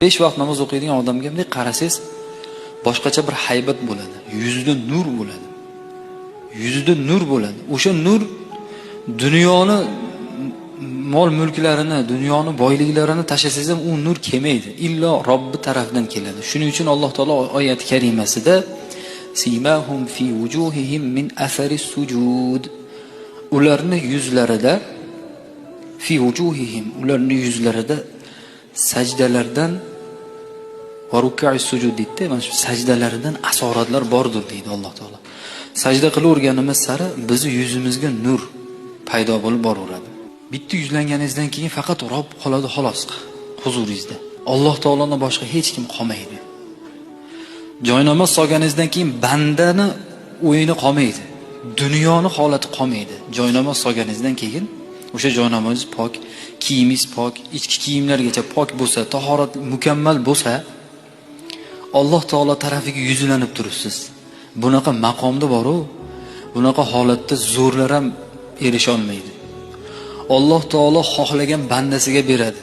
5 vaqt namoz o'qiydigan odamga bunday qarasangiz boshqacha bir haybat bo'ladi. Yuzida nur bo'ladi. Yuzida nur bo'ladi. O'sha nur dunyoni mol mulklarini, dunyoni boyliklarini tashlasangiz ham u nur kelmaydi. Illo Robbi tarafidan keladi. Shuning uchun Alloh taolo oyat karimasida simahum fi wujuhihim min athari sujud. Ularni yuzlarida fi wujuhihim, ularni yuzlarida sajdalardan va ruku'i sujud deydi, mana shu sajdalardan asoratlar bordir deydi Alloh taolo. Sajda qilaverganimiz sari bizni yuzimizga nur paydo bo'lib boraveradi. Bitta yuzlanganingizdan keyin faqat Robb qoladi xolos huzuringizda. Alloh taolodan boshqa hech kim qolmaydi. Joynamoz solganingizdan keyin bandani o'yini qolmaydi. Dunyoni holati qolmaydi. Joynamoz solganingizdan keyin o'sha joynamozingiz pok, kiyimingiz pok, ichki kiyimlargacha pok bo'lsa, tahorat mukammal bo'lsa, Alloh taolo tarafiga yuzlanib turibsiz. Bunaqa maqomda boru, bunaqa holatda zo'rlar ham erisha olmaydi. Alloh taolo xohlagan bandasiga beradi.